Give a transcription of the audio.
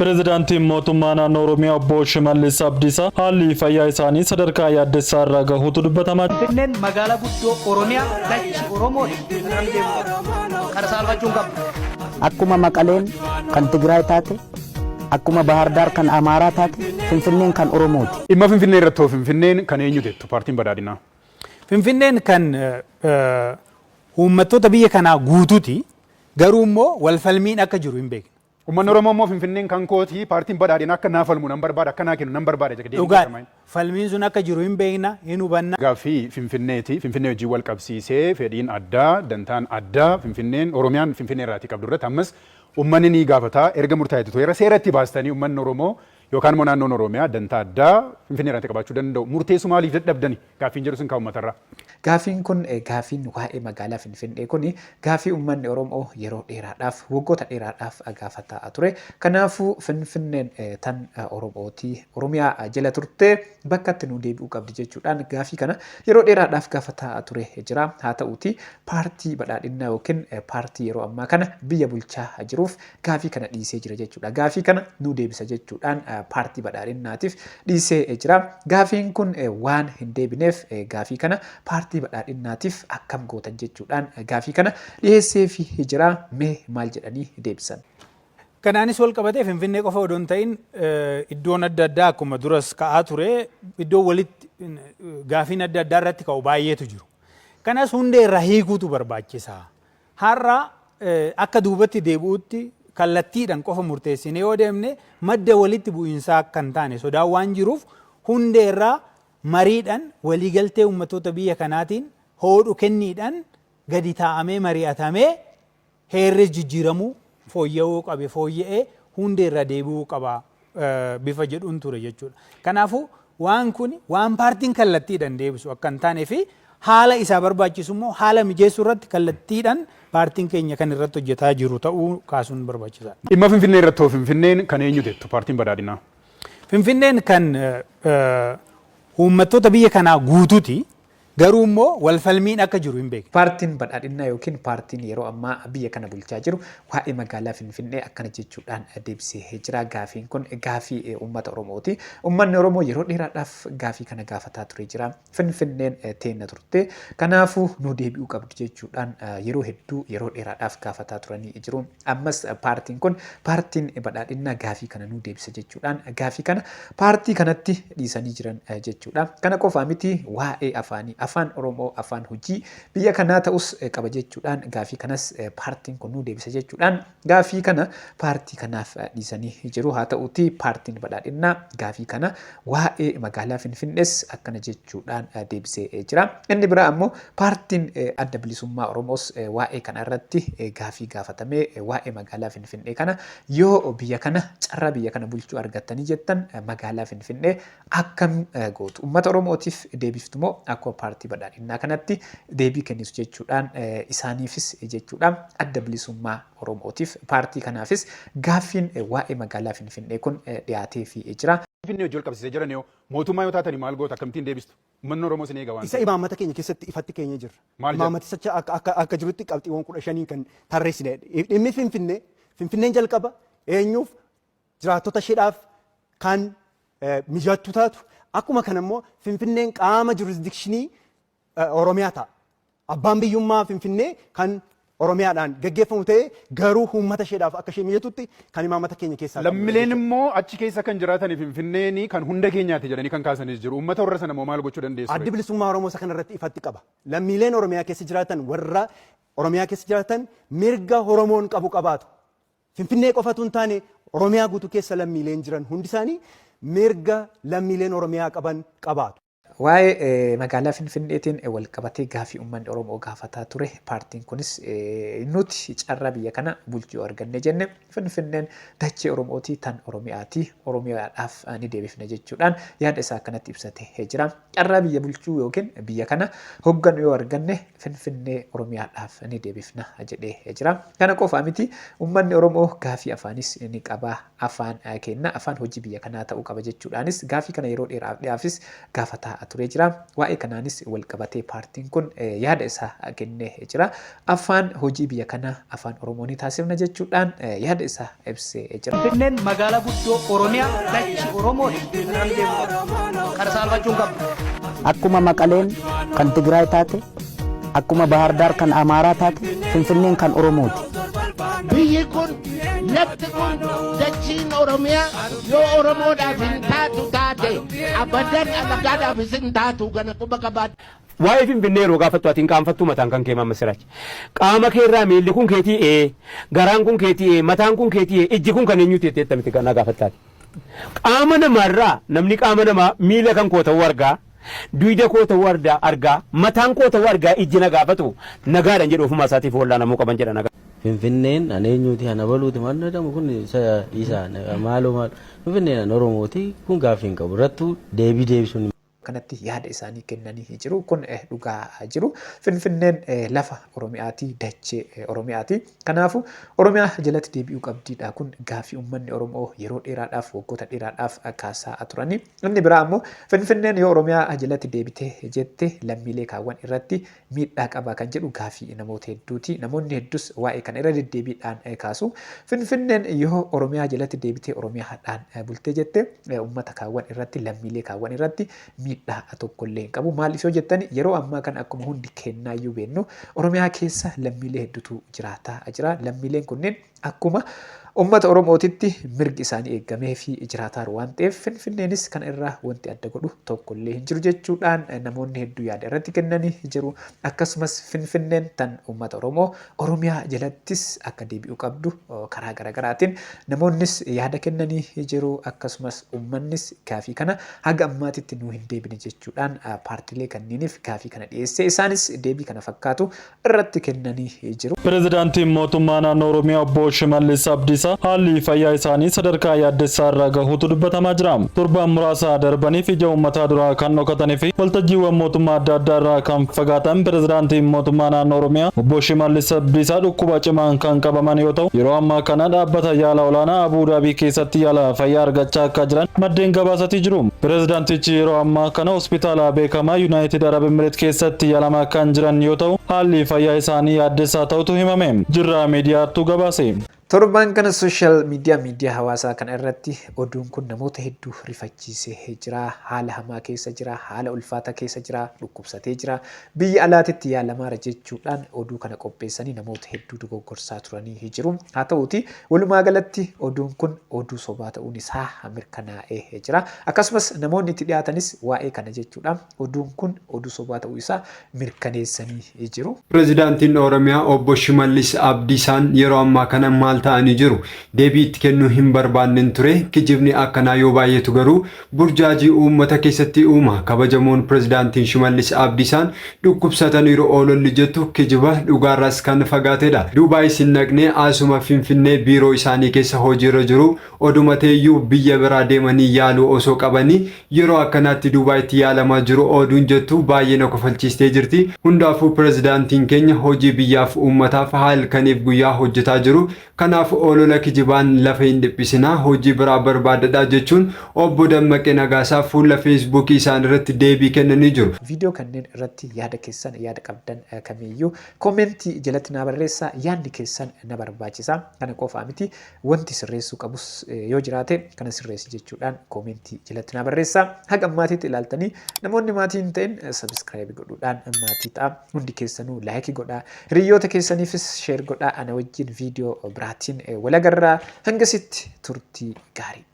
Pirezidaantiin Mootummaa Naannoo Oromiyaa Obbo Shimallis Abdiisaa haalli fayyaa isaanii sadarkaa yaaddessaa irra gahuutu dubbatamaa jira. Finfinneen magaalaa guddoo Oromiyaa dachii Oromooti. Kana namni deemuu qaba. Kana saalfachuu hin qabnu. Akkuma Maqaleen kan Tigraay taate, akkuma Bahardaar kan Amaaraa taate, Finfinneen kan Oromooti. Dhimma Finfinnee irratti hoo Finfinneen kan eenyu jettu paartiin badhaadhinaa? Finfinneen kan uummattoota biyya kanaa guututi. Garuu immoo walfalmiin akka jiru hin beekna. Uummanni Oromoo immoo Finfinneen kan kooti paartiin badhaadhinaa akka naa falmu nan barbaada akka naa kennu nan barbaada jedha deebiin Dhugaadha. keessan maal? Falmiin sun akka jiru hin beekna, hin hubanna. Gaaffii Finfinneeti. Finfinnee wajjin wal qabsiisee fedhiin addaa, dantaan addaa Finfinneen, Oromiyaan Finfinnee irraatii qabdu irratti ammas uummanni ni gaafata. Erga murtaa'eeti to'eera seera itti baastanii uummanni Oromoo yookaan immoo naannoon Oromiyaa dantaa addaa Finfinnee irraatti qabaachuu danda'u murteessuu maaliif dadhabdani gaaffiin jedhu sin ka'a uummatarraa. Gaafiin kun gaafiin waa'ee magaalaa Finfinnee kun gaafii uummanni Oromoo yeroo dheeraadhaaf waggoota dheeraadhaaf gaafataa ture. Kanaafuu Finfinneen tan Oromooti Oromiyaa jala turte bakkatti nu deebi'uu qabdi jechuudhaan gaafii kana yeroo dheeraadhaaf gaafataa ture jira. Haa ta'uuti paartii badhaadhinnaa yookiin paartii yeroo ammaa kana biyya bulchaa jiruuf gaafii kana dhiisee jira jechuudha. Gaafii kana nu deebisa jechuudhaan paartii badhaadhinnaatiif dhiisee jira. Gaafiin kun waan hin deebineef gaafii kana paartii badhaadhinnaatiif akkam gootan jechuudhaan gaafii kana dhiyeesseefii jira. Mee maal jedhanii deebisan? Kanaanis wal qabatee Finfinnee qofa odoo hin ta'in iddoon adda addaa akkuma duras ka'aa ture iddoo walitti gaafiin adda addaa irratti ka'u baay'eetu jiru. Kanas hundee irraa hiikuutu barbaachisa. Har'a akka duubatti deebi'utti kallattiidhaan qofa murteessinee yoo deemne madda walitti bu'iinsaa akka hin taane sodaan waan jiruuf hundeerraa mariidhaan waliigaltee uummattoota biyya kanaatiin hoodhu kenniidhaan gadi taa'amee mari'atamee heerris jijjiiramuu fooyya'uu qabe fooyya'ee hundeerraa deebi'uu qaba bifa jedhuun ture jechuudha. Kanaafuu waan kun waan paartiin kallattiidhaan deebisu akka hin taanee fi haala isaa barbaachisu immoo haala mijeessuu irratti kallattiidhaan paartiin keenya kan irratti hojjetaa jiru ta'uu kaasuun barbaachisaadha. Dhimma Finfinnee irratti hoo Finfinneen kan eenyu jettu paartiin badhaadhinaa? Finfinneen kan uummattoota biyya kanaa guututi. Garuu immoo wal falmiin akka jiru hin beekna. Paartiin Badhaadhinnaa yookiin paartiin yeroo ammaa biyya kana bulchaa jiru waa'ee magaalaa Finfinnee akkana jechuudhaan deebisee jira. Gaafiin kun gaafii uummata Oromooti. Uummanni Oromoo yeroo dheeraadhaaf gaafii kana gaafataa ture jira. Finfinneen teenna turte. Kanaafuu nu deebi'uu qabdi jechuudhaan yeroo hedduu yeroo dheeraadhaaf gaafataa turanii jiru. Ammas paartiin kun paartiin badhaadhinnaa gaafii kana nuu deebisa jechuudhaan gaafii kana paartii kanatti dhiisanii jiran jechuudha. Kana qofaa miti waa'ee afaanii afaan Oromoo afaan hojii biyya kanaa ta'us qaba jechuudhaan gaafii kanas paartiin kun nuu deebisa jechuudhaan gaafii kana paartii kanaaf dhiisanii jiru. Haa ta'uutii paartiin badhaadhinnaa gaafii kana waa'ee magaalaa Finfinnees akkana jechuudhaan deebisee jira. Inni biraa ammoo Paartiin Adda Bilisummaa Oromoos waa'ee kana irratti gaafii gaafatamee waa'ee magaalaa Finfinnee kana yoo biyya kana carraa biyya kana bulchuu argattanii jettan magaalaa Finfinnee akkam gootu? Uummata Oromootiif deebiftu moo akkuma paartii badhaadhinnaa kanatti deebii kennitu jechuudhaan isaaniifis jechuudha Adda Bilisummaa Oromootiif paartii kanaafis gaaffiin waa'ee magaalaa Finfinnee kun dhiyaateefii jira. Finfinnee wajjin wal qabsiisee jiran yoo mootummaa yoo taatanii maal goota akkamittiin deebistu? Uummanni Oromoo isin eega waan Isa ta'eef. imaammata keenya keessatti ifatti keenyee jirra. Maal jedha? Imaammaticha akka, akka, akka jirutti qabxiiwwan 15n kan tarreessine. Dhimmi Finfinnee, Finfinneen jalqaba eenyuuf jiraattota isheedhaaf kan eh, mijattu taatu akkuma kana immoo Finfinneen qaama jurisdikshinii eh, Oromiyaa ta'a. Abbaan biyyummaa Finfinnee kan Oromiyaadhaan gaggeeffamu ta'ee garuu uummata isheedhaaf akka ishee mijatutti kan imaammata keenya keessaa qabnudha Lammileen jechuudha. immoo achi keessa kan jiraatanii Finfinneen kan hunda keenyaati jedhanii kan kaasanis jiru. Uummata warra sana immoo maal gochuu dandeessu Addi ree? Bilisummaa Oromoo isa kana irratti ifatti qaba. Lammiileen Oromiyaa keessa jiraatan warra Oromiyaa keessa jiraatan mirga Oromoon qabu qabaatu. Finfinnee qofa utuu hin taane Oromiyaa guutuu keessa lammiileen jiran hundi isaanii mirga lammiileen Oromiyaa qaban qabaatu. Waa'ee magaalaa Finfinneetiin walqabatee gaafii uummanni Oromoo gaafataa ture. Paartiin kunis nuti carraa biyya kana bulchuu yoo arganne jenne Finfinneen dachee Oromooti tan Oromiyaati Oromiyaadhaaf ni deebifna jechuudhaan yaada isaa akkanatti ibsatee jira. Carraa biyya bulchuu yookiin biyya kana hogganu yoo arganne Finfinnee Oromiyaadhaaf ni deebifna jedhee jira. Kana qofaa miti uummanni Oromoo gaafii afaanis ni qaba. Afaan keenna afaan hojii biyya kanaa ta'uu qaba jechuudhaanis gaafii kana yeroo dheeraadhaafis gaafataa turee jira. Waa'ee kanaanis walqabatee paartiin kun yaada isaa kennee jira. Afaan hojii biyya kanaa afaan Oromoo ni taasifna jechuudhaan yaada isaa ibsee jira. Finfinneen magaalaa guddoo Oromiyaa dachii Oromooti. Kana namni deemuu qaba. Kana saalfachuu hin qabnu. Akkuma Maqaleen kan Tigraay taate, akkuma Bahar Daar kan Amaaraa taate, Finfinneen kan Oromooti. Biyyi kun, lafti kun, dachiin Oromiyaa yoo Oromoodhaaf hin taatu taate, abadan alagaadhaafis hin taatu kana quba qabaadhu. Waa'ee Finfinnee yeroo gaafattu ati hin qaanfattuu mataan kan kee Maamma Siraaj. Qaama kee irraa miilli kun keetii ee, garaan kun keetii ee, mataan kun keetii ee, ijji kun kan eenyuuti jettee attamitti na gaafattaati. Qaama namaarraa namni qaama namaa miila kan koo ta'uu argaa, duyda koo ta'uu ardaa argaa, mataan koo ta'uu argaa ijji na gaafatu nagaadhan jedhu ofumaa isaatiif wallaanamuu qaban jedha nagaa. Finfinneen an eenyuuti an abaluuti maal jedhamu kun isa dhiisaa maaloo maal Finfinneen an Oromooti kun gaaffii hin qabu irrattuu deebii deebisuun kanatti yaada isaanii kennanii jiru. Kun dhugaa jiru. Finfinneen lafa Oromiyaati, dachee Oromiyaati. Kanaafu Oromiyaa jalatti deebi'uu qabdiidha. Kun gaaffii uummanni Oromoo yeroo dheeraadhaaf, waggoota dheeraadhaaf kaasaa turani. Inni biraa ammoo Finfinneen yoo Oromiyaa jalatti deebite jette lammiilee kaawwan irratti miidhaa qaba kan jedhu gaaffii namoota hedduuti. Namoonni heddus waa'ee kana irra deddeebiidhaan kaasu. Finfinneen yoo Oromiyaa jalatti deebitee Oromiyaadhaan bultee jette uummata kaawwan irratti lammiilee kaawwan irratti miidhaa tokkollee hin qabu. Maaliif yoo jettani yeroo ammaa kana akkuma hundi kennaayyuu beennu Oromiyaa keessa lammiilee hedduutu jiraataa jira. Lammiileen kunneen akkuma uummata Oromootitti mirgi isaanii eeggameefii jiraataaru waan ta'eef Finfinneenis kana irraa wanti adda godhu tokkollee hin jiru jechuudhaan namoonni hedduu yaada irratti kennanii jiru. Akkasumas Finfinneen tan uummata Oromoo Oromiyaa jalattis akka deebi'uu qabdu karaa garaagaraatiin namoonnis yaada kennanii jiru. Akkasumas uummannis gaafii kana haga ammaatitti nuu hin deebine jechuudhaan paartilee kanniiniif gaafii kana dhiyeessee isaanis deebii kana fakkaatu irratti kennanii jiru. Pirezidaantiin Mootummaa Naannoo Oromiyaa Obbo Shimallis Abdiisaa haalli fayyaa isaanii sadarkaa yaaddessaa irra gahuutu dubbatamaa jira. Torbaan muraasa darbaniif ija uummataa duraa kan dhokatanii fi waltajjiiwwan mootummaa adda addaa irraa kan fagaatan Pirezidaantiin Mootummaa Naannoo Oromiyaa Obbo Shimallis Abdiisaa dhukkuba cimaan kan qabaman yoo ta'u, yeroo ammaa kana dhaabbata yaala olaanaa Abuu Daabii keessatti yaala fayyaa argachaa akka jiran maddeen gabaasatii jiru. Pirezidaantichi yeroo ammaa kana hospitaala beekamaa Yunaayitid Arab Emireet keessatti yaalamaa kan jiran yoo ta'u, haalli fayyaa isaanii yaaddessaa ta'utu himame. Jirraa Miidiyaattu gabaase. Torban kana social media miidiyaa hawaasaa kana irratti oduun kun namoota hedduu rifachiisee jira. Haala hamaa keessa jira, haala ulfaataa keessa jira, dhukkubsatee jira, biyya alaatitti yaalamaara jechuudhaan oduu kana qopheessanii namoota hedduu dogoggorsaa turanii jiru. Haa ta'uuti walumaa galatti oduun kun oduu sobaa ta'uun isaa mirkanaa'ee jira. Akkasumas namoonni itti dhiyaatanis waa'ee kana jechuudha oduun kun oduu sobaa ta'uu isaa mirkaneessanii jiru. Pirezidaantiin Oromiyaa Obbo Shimallis Abdiisaan yeroo ammaa kana maal ta'anii jiru? Deebii itti kennuu hin barbaannen ture. Kijibni akkanaa yoo baay'atu garuu burjaajii uummata keessatti uuma. Kabajamoon Pirezidaantiin Shimallis Abdiisaan dhukkubsataniiru oololli jettu kijiba dhugaarraas kan fagaatedha. Duubaayis hin dhaqne asuma Finfinnee biiroo isaanii keessa hojiirra jiru. Oduma ta'eyyuu biyya biraa deemanii yaaluu osoo qabanii yeroo akkanaatti Duubaayitti yaalamaa jiru oduun jettu baay'ee na kofalchiistee jirti. Hundaafuu pirezidaantiin keenya hojii biyyaaf uummataaf halkaniif guyyaa hojjetaa jiru. Kanaaf olola kijibaan lafa hin dhiphisinaa hojii biraa barbaadadhaa jechuun Obbo Dammaqee Nagaasaa fuula Feesbuukii isaaniirratti deebii kennanii jiru. Viidiyoo kanneen irratti yaada keessan yaada qabdan kamiiyyuu koomentii jalatti naa barreessaa yaadni keessan na barbaachisa. Kana qofaa miti Wanti sirreessuu qabus yoo jiraate kana sirreessi jechuudhaan koomentii jalatti naa barreessaa. Haga ammaatiitti ilaaltanii namoonni maatii hin ta'in sabiskiraayibii godhuudhaan maatii ta'a. Hundi keessanuu laayikii godhaa. Hiriyoota keessaniifis sheer godhaa. Ana wajjin viidiyoo biraatiin wal agarraa. Hangasitti turtii gaarii.